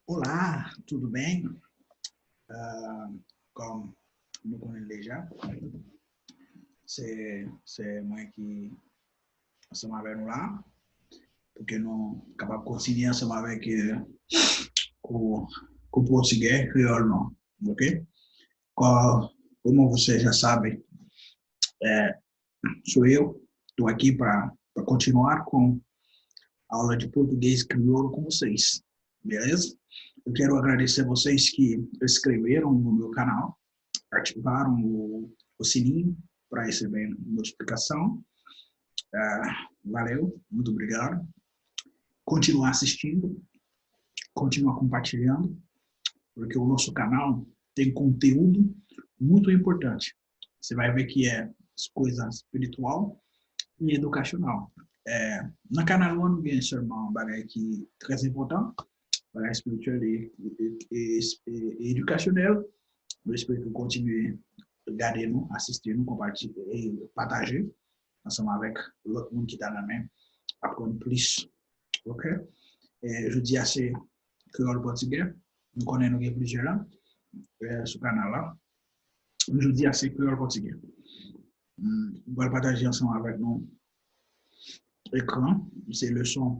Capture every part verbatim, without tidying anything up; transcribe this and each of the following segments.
Olá, tudo bem? Ah, kòm nou konnen l deja, se, se mwen ki ansanm avè nou la, pou ke nou kapab kontinye ansanm avèk eh, kou, kou pòtigè kreyòl nou. Ok? Kò, como você já sabe, eh, sou eu, estou aqui para continuar com a aula de português crioulo com vocês. Beleza? Eu quero agradecer vocês que inscreveram no meu canal, ativaram o, o sininho para receber notificação. Ah, valeu, muito obrigado. Continua assistindo, continua compartilhando, porque o nosso canal tem conteúdo muito importante. Você vai ver que é coisa espiritual e educacional. É, nan kanal nou gen sèlman bagay ki trè enpòtan, bagay espirityèl e, e, e, e, e edikasyonèl. Nou espere ke w kontinye gade nou, asiste nou, konpati, e pataje ansanm avèk lòt moun ki ta renmen aprann plis. Ok? E, jodi a se kreyòl pòtigè. Nou konnen nou gen plizyè lang eh, sou kanal la. Jodi a se kreyòl pòtigè. Hmm, m pral pataje ansanm avèk nou ekran. Se leson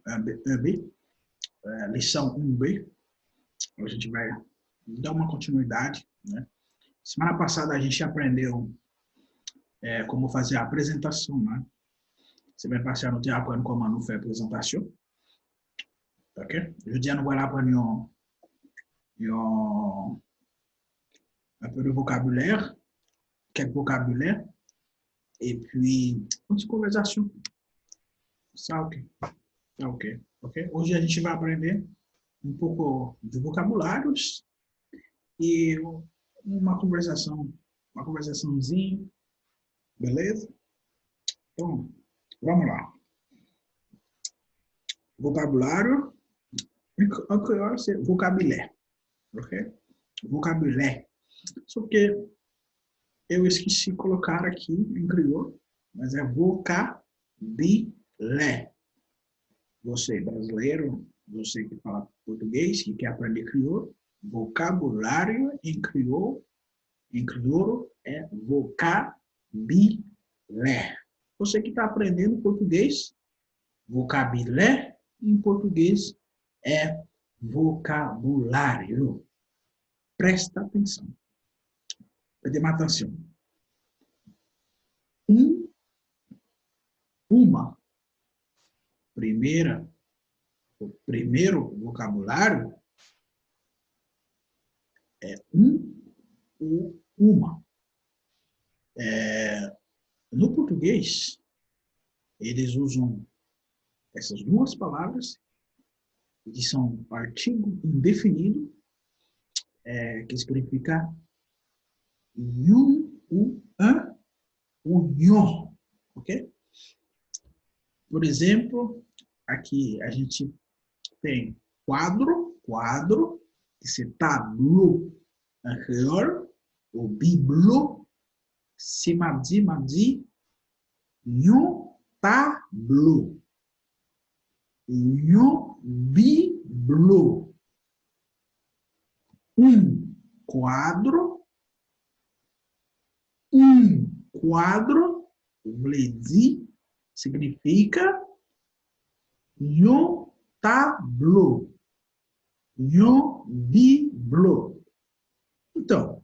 un B, un B, eh, lição um B. A gente vai dar uma continuidade, né? Semana passada a gente aprendeu eh, como fazer a apresentação, né? Semèn pase a nou te aprann kòman nou fè prezantasyon. Ok? Jodi a nou pral aprann yon, yon, un peu de vocabulaire, kèk vokabilè, epi yon ti konvèsasyon. Sa ok. Sa ok. Ok? Hoje a gente vai aprender um pouco de vocabulários e uma conversação, uma conversaçãozinha, beleza? Então, vamos lá. Vocabulário, em, em crioulo, é vocabilé. Ok? Vocabilé. Só que eu esqueci colocar aqui em crioulo, mas é vocabilé. Você brasileiro, você que fala português, que quer aprender crioulo, vocabulário em crioulo, em crioulo é vocabilé. Você que está aprendendo português, vocabilé em português é vocabulário. Presta atenção. Preste atenção. Um, uma. Primeira, o primeiro vocabulário é um ou uma. É, no português, eles usam essas duas palavras, que são artigo indefinido, é, que significa youn ou un ou yon, ok? Por exemplo, aqui a gente tem quadro, quadro, que se tablo em crioulo, ou biblo, se m ap di, m ap di, yon tablo, yon biblo, un quadro, un quadro, vle di, signifika, yon tablo, yon biblo. Então,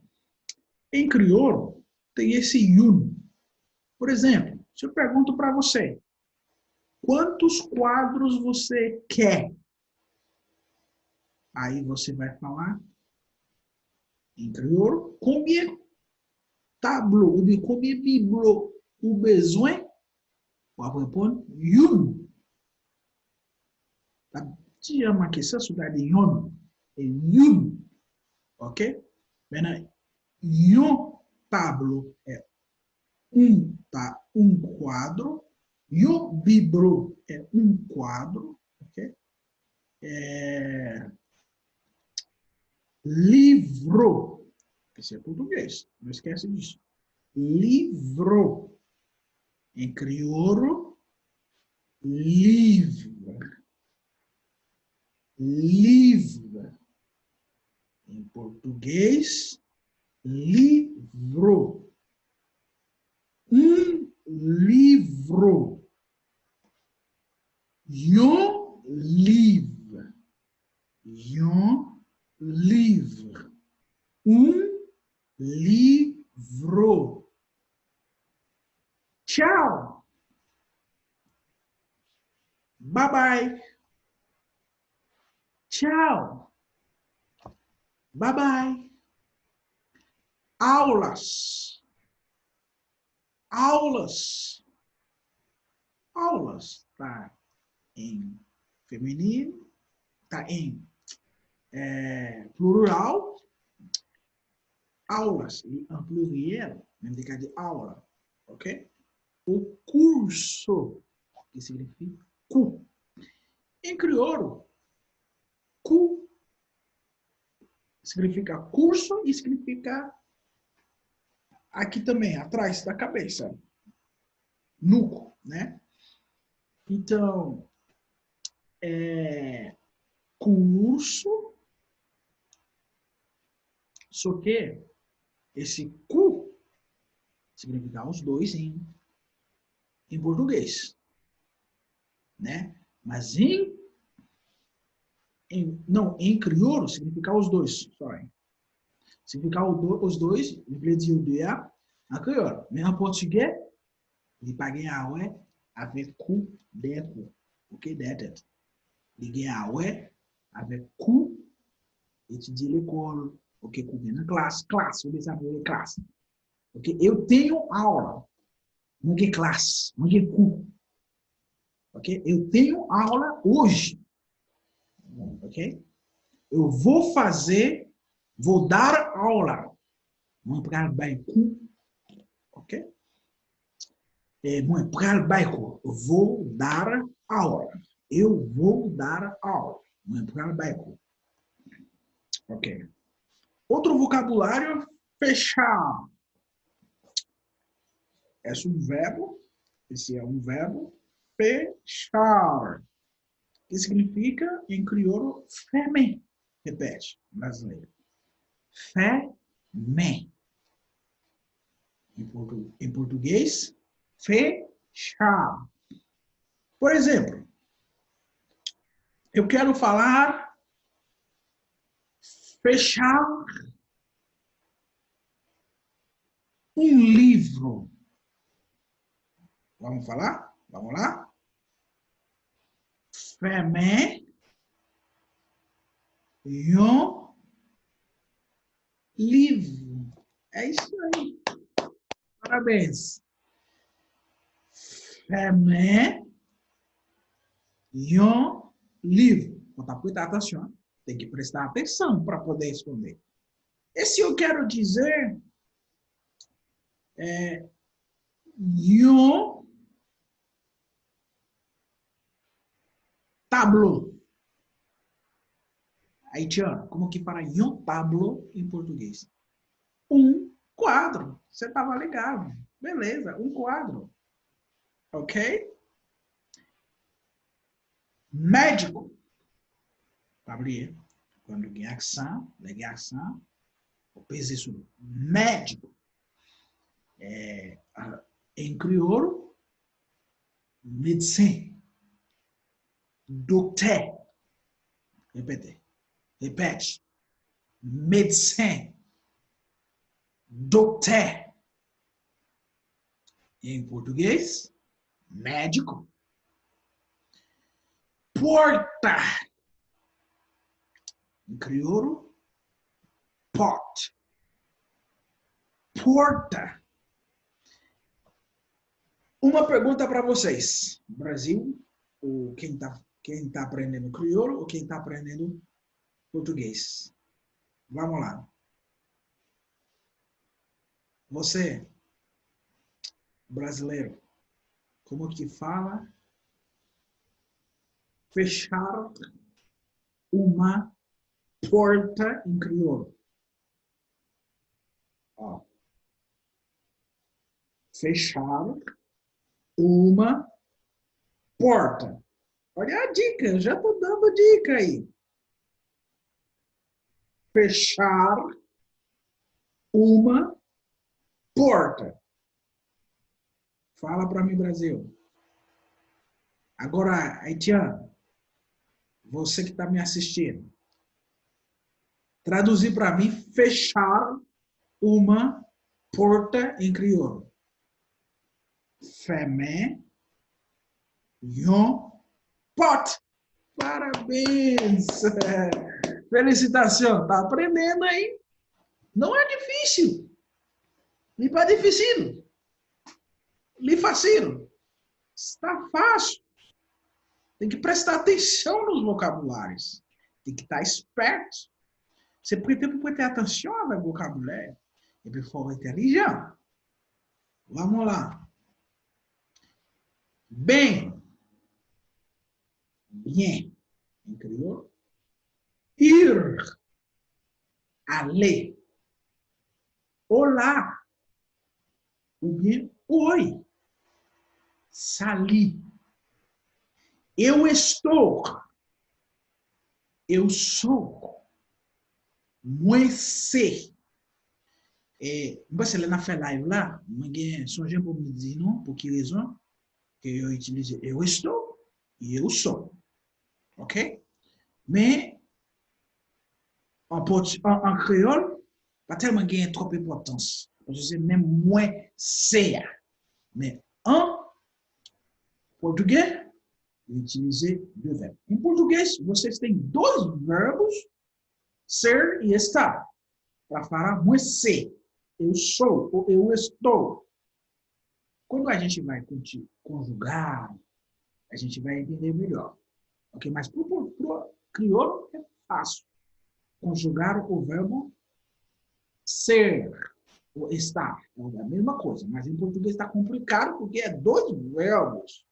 em crioulo, tem esse youn. Por exemplo, se eu pergunto para você, quantos quadros você quer? Aí você vai falar em crioulo, combien tablo ou bien combien biblo ou besoin? W ap reponn youn. L ap ti jan make sans ou ta di yonn. E youn. Ok? Maintenant, yon tablo é un, ta, un cuadro. Yon biblo é un cuadro. Ok? É, livro, que isso é português, não esquece disso. Livro, em crioulo, livro. livre. Em português, livro. Um livro. Yon liv. Yon liv. Um livro. Tchau. Bye bye. Tchau. Bye bye. Aulas. Aulas. Aulas. Tá em feminino. Tá em é, plural. Aulas. E an pliryèl, menm te ka di aula. Ok? O curso, que significa cu. Em crioulo, cu significa curso e significa aqui também, atrás da cabeça. Nuco, né? Então, é, curso, só que esse cu significa os dois em, em português, né? Mas em, em não, em crioulo significa os dois, sorry. Significa o do, os dois, li vle di yo de a, an kreyòl. Men an pòtigè, li pa gen a wè avèk kou, dèyè kou, ok, dèyè tèt. Li gen a wè avèk kou, etidye lekòl, ok, kou gen nan klas, klas, ou bezwen apre klas. Ok, eu tenho aula. Mwen gen klas, mwen gen kou. Ok, eu tenho aula hoje. Ok, eu vou fazer, vou dar aula. Mwen pral bay kou. Ok, e mwen pral bay kou. Vou dar aula. Eu vou dar aula. Mwen pral bay kou. Ok. Outro vocabulário, fechar. É um verbo, esse é um verbo, fechar, que significa, em crioulo, fermé. Repete, brasileiro. Fermé. Em, portu, em português, fechar. Por exemplo, eu quero falar fechar um livro. Vamos falar? Vamos lá? Fermé yon livro. É isso aí. Parabéns. Fermé yon livro. Kontan preste atenção. Tem que prestar atenção para poder responder. E se eu quero dizer é, yon tablo. Haitiano, como que fala yon tablo em português? Um quadro. Você estava ligado. Beleza, um quadro. Ok? Médico. Pa bliye, quando gen aksan, lè gen aksan, ou peze sou médico. É, em crioulo, médecin. Doktè. Repete. Repete. Médecin. Doktè. Em português, médico. Porta. Em crioulo, porte. Porta. Uma pergunta para vocês. Brasil, ou quem está quem tá aprendendo crioulo, ou quem está aprendendo português. Vamos lá. Você, brasileiro, como que fala fechar uma porta em crioulo? Ó. Fechar uma porta. Olha a dica, eu já tô dando dica aí. fechar uma porta. Fala para mim, Brasil. Agora, haitiano, você que está me assistindo, traduzir para mim fechar uma porta em crioulo. Fèmen yon pòt. Parabéns! Felicitação! Tá aprendendo aí. Não é difícil. Li pa difisil. Li fasil. Está fácil. Tem que prestar atenção nos vocabulários. Tem que estar esperto. Você tem que prestar atenção no vocabulário. E por favor, inteligente. Vamos lá. Bem. Bien. Em crioulo. Ir. Aller. Olá. Oubyen oi. Sali. Eu estou. Eu sou. Mwen se. E, mwen panse lè n ap fè live la, mwen gen sonje pou m di nou pou ki rezon ke yo itilize eu estou, eu sou. Ok? Men, an, pòti- an, an kreyòl, pa tèlman genyen twòp enpòtans. Paske se menm mwen se a. Men an pòtugè, yo itilize de vèb. Em português, vocês têm dois verbos, ser e estar. Para falar, mwen se, eu sou ou eu estou. Quando a gente vai conti- conjugar, a gente vai entender melhor. Ok? Mas para o crioulo é fácil. Conjugar o verbo ser ou estar. É a mesma coisa, mas em português está complicado porque é dois verbos.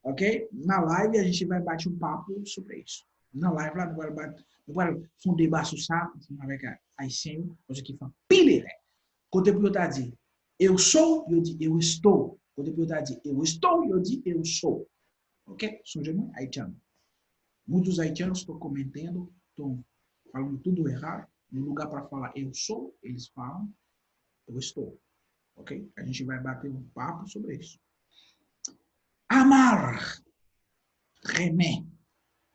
Ok? Na live, a gente vai bate um papo sobre isso. Nan live la, nou pral bat, nou pral fè yon deba sou sa ansanm avèk ayisyen yo, paske ki fè anpil erè. Kote pou yo ta di, eu sou, yo di, eu estou. Kote pou yo ta di, eu estou, yo di, eu sou. Ok? Sonje mwen, haitiano. Muitos haitianos estão cometendo, estão falando tudo errado. No lugar para falar eu sou, eles falam eu estou. Ok? A gente vai bater um papo sobre isso. Amar, renmen.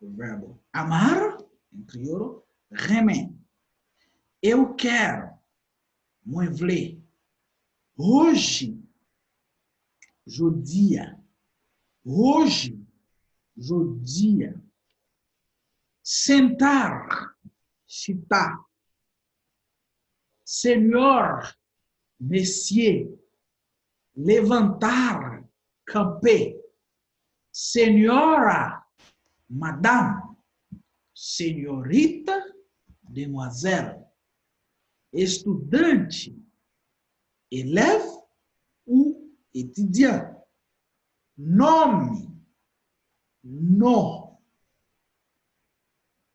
O verbo amar, em crioulo, renmen. Eu quero, mwen vle. Hoje, jodi a. Hoje, jodi a. Sentar, chita. Senhor, mesye. Levantar, kanpe. Senhora, madam. Senhorita, demoiselle. Estudante, elèv ou etidyan. Nome, non.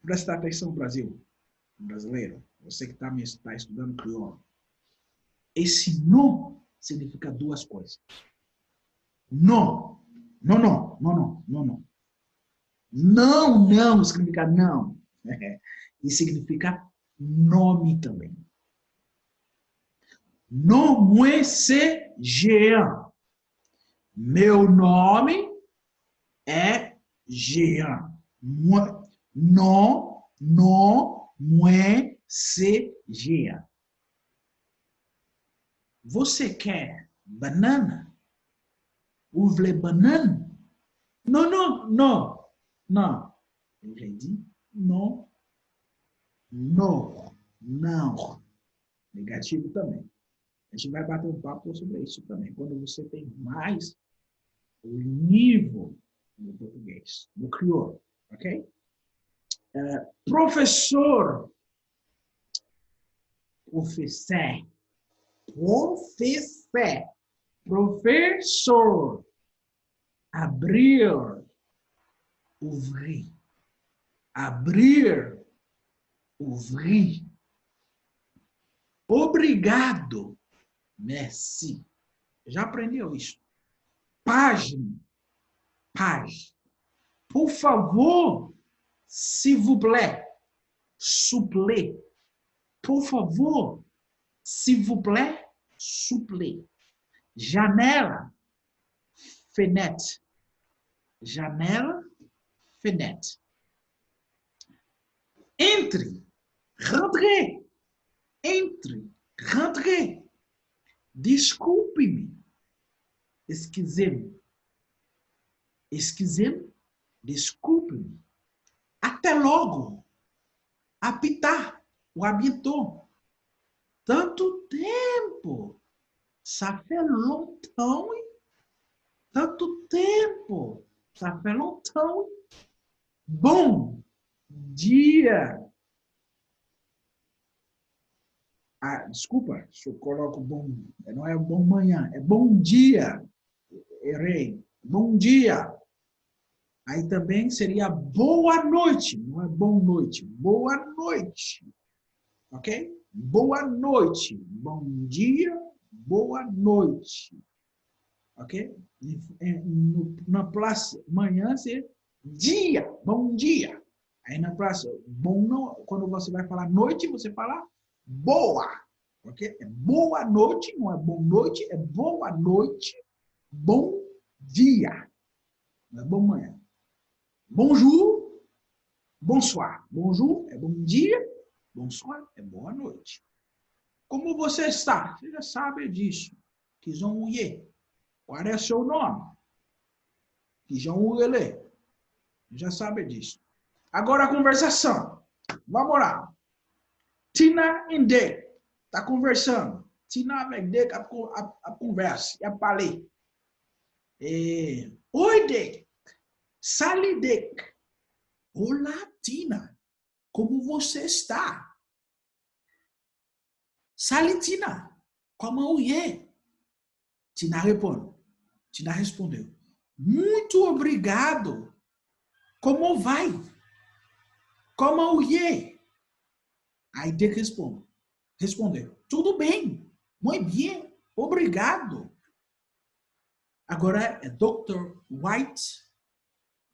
Presta atenção, Brasil. Brasileiro, você que está me está estudando crioulo. Esse não significa duas coisas. Não. Não, não, não, não, não, não. Não, não significa não. E significa nome também. Non mwen se Jean. Meu nome é Jean. Mwen, non, non mwen se Jean. Você quer banana? Ou vle bannann? Non, non, non, non. Ele vle di non, non, não. Negativo também. A gente vai bater um papo sobre isso também. Quando você tem mais o nível do português, do crioulo, ok? É, professor, professor, professor, professor, abrir, ouvrir, abrir, ouvrir. Obrigado, merci. Já aprendeu isso? Página, page. Por favor, s'il vous plaît, souple. Por favor, s'il vous plaît, souple. Janela, fenèt. Janela, fenèt. Entre, rantre. Entre, rantre. Desculpe-me, excusez-me. Excusez-me, desculpe-me. Até logo, a pita, ou a bientôt. Tanto tempo, ça fait longtemps, oui. Tanto tempo, ça fait longtemps, oui. Bom dia. Ah, desculpa se eu coloco bom, não é bom manhã, é bom dia. Errei. Bom dia. Aí também seria boa noite, não é bom noite. Boa noite. Ok? Boa noite. Bom dia, boa noite. Ok? Em- em- no- Na plas manhã, se dia, bom dia. Aí na plas bom, não, quando você vai falar noite, você fala boa. Ok? É boa noite, não é boa noite, é boa noite, bom dia. Não é bom manhã. Bonjour, bonsoir. Bonjour é bom dia, bonsoir é boa noite. Como você está? Você já sabe disso. Kijan ou ye? Qual é seu nome? Kijan ou rele? Já sabe disso. Agora a conversação. Vamos lá. Tina and Dick tá conversando. Tina avèk Dick ap, ap, ap konvèse, y ap pale. E, oi, Dick. Salut, Dick. Olá, Tina. Como você está? Salut, Tina. Como ou ye? Tina responde. Tina respondeu. Muito obrigado. Como vai? Como ou ye? Aí Dick responde. Respondeu. Tudo bem. Muito bem. Obrigado. Agora é doutor White,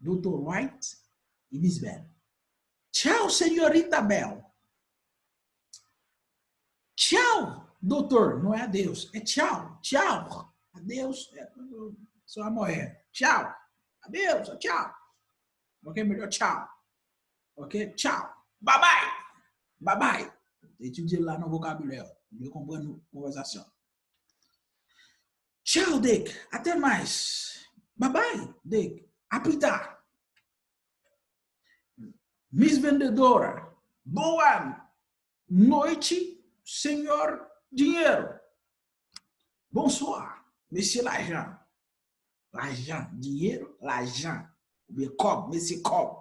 doutor White e Miss Bell. Tchau, senhorita Bell. Tchau, doutor. Não é adeus, é tchau. Tchau. Adeus é quando sua mulher. Tchau. Adeus, tchau. Ok, melhor tchau. Ok, tchau. Bye bye. Bye bye. Etidye la nan vokabilè. Ou konprann konvèsasyon. Tchau, Dick. Até mais. Bye bye, Dick. A pita. Miss Vendedora. Boa noite, senhor dinheiro. Bonsoir, mesye lajan. Lajan, dinheiro, lajan. Oubyen kòb, mesye kòb.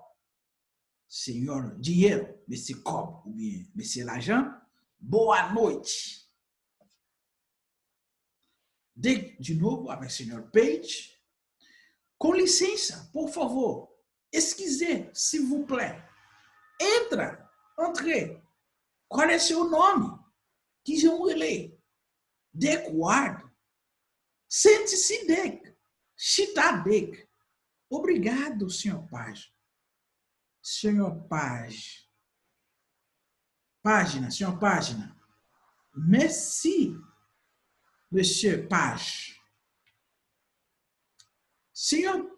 Senhor dinheiro, mesye kòb, oubyen mesye lajan. Boa noite. De, de novo, avec Senhor Page. Com licença, por favor. Excusez, s'il vous plaît. Entra, entre. Qual é seu nome? Kijan ou rele? Dick Ward. Sente-se, Dick. Chita, Dick. Obrigado, senhor Page. Senhor Page. Página, senhor Página. Merci, monsieur Page. Senhor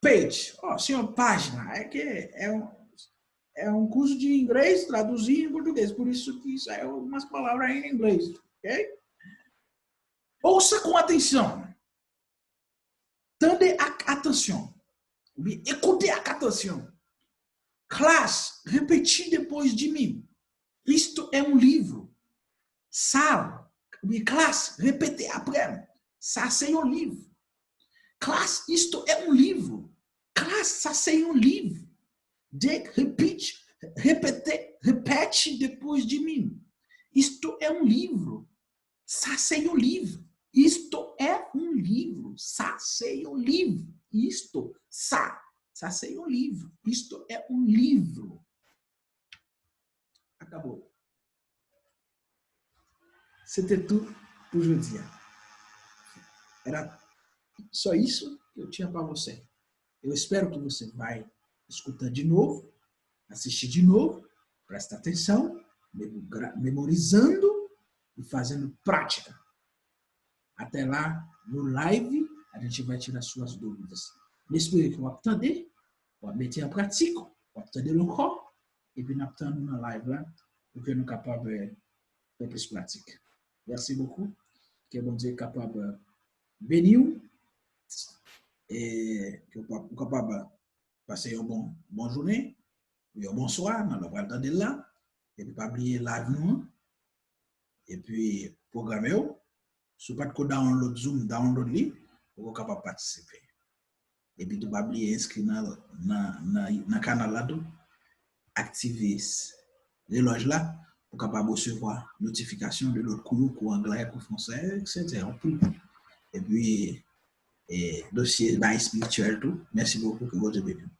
Page, ó, senhor Página, é que é um, é um curso de inglês traduzido em português, por isso que saiu algumas palavras em inglês, ok? Ouça com atenção. Tande ak atansyon. Oubyen ekoute ak atansyon. Classe, repete depois de mim. Isto é um livro. Sal, oubyen klas, repete aprè m. Sa se yon liv. Klas, isto é um livro. Klas, sa se yon liv. De, repete, repete, repete depois de mim. Isto é um livro. Sa se yon liv. Isto é um livro. Sa se yon liv. Isto, sa. Sa se yon liv. Isto é um livro. Acabou. C'était tout por jodi a. Era só isso que eu tinha para você. Eu espero que você vai escutar de novo, assistir de novo, presta atenção, Mem- gra- memorizando e fazendo prática. Até lá, no live, a gente vai tirar suas dúvidas. M espere ke w ap tande, w ap mete an pratik, w ap tande l ankò, epi n ap tann nou nan live la, pou ke nou kapab eh, fè plis pratik. Mèsi bokou. Ke Bondye kapab eh, beni w e ke w kapab pase yon bon, bon jounen, yon bonswa, nan lè w pral tande l la. Epi pa bliye live nou an. Epi pwograme w. Si w pa t ko download Zoom, download li pou w kapab patisipe. Epi tou pa bliye enskri nan, nan, nan, nan kanal la tou. Aktive lelòj la pou w kapab resevwa notifikasyon de lòt kou yo, kou anglè, kou fransè, etsetera. Epi e, dosye bay espirityèl tou. Mèsi bokou, ke Bondye beni w.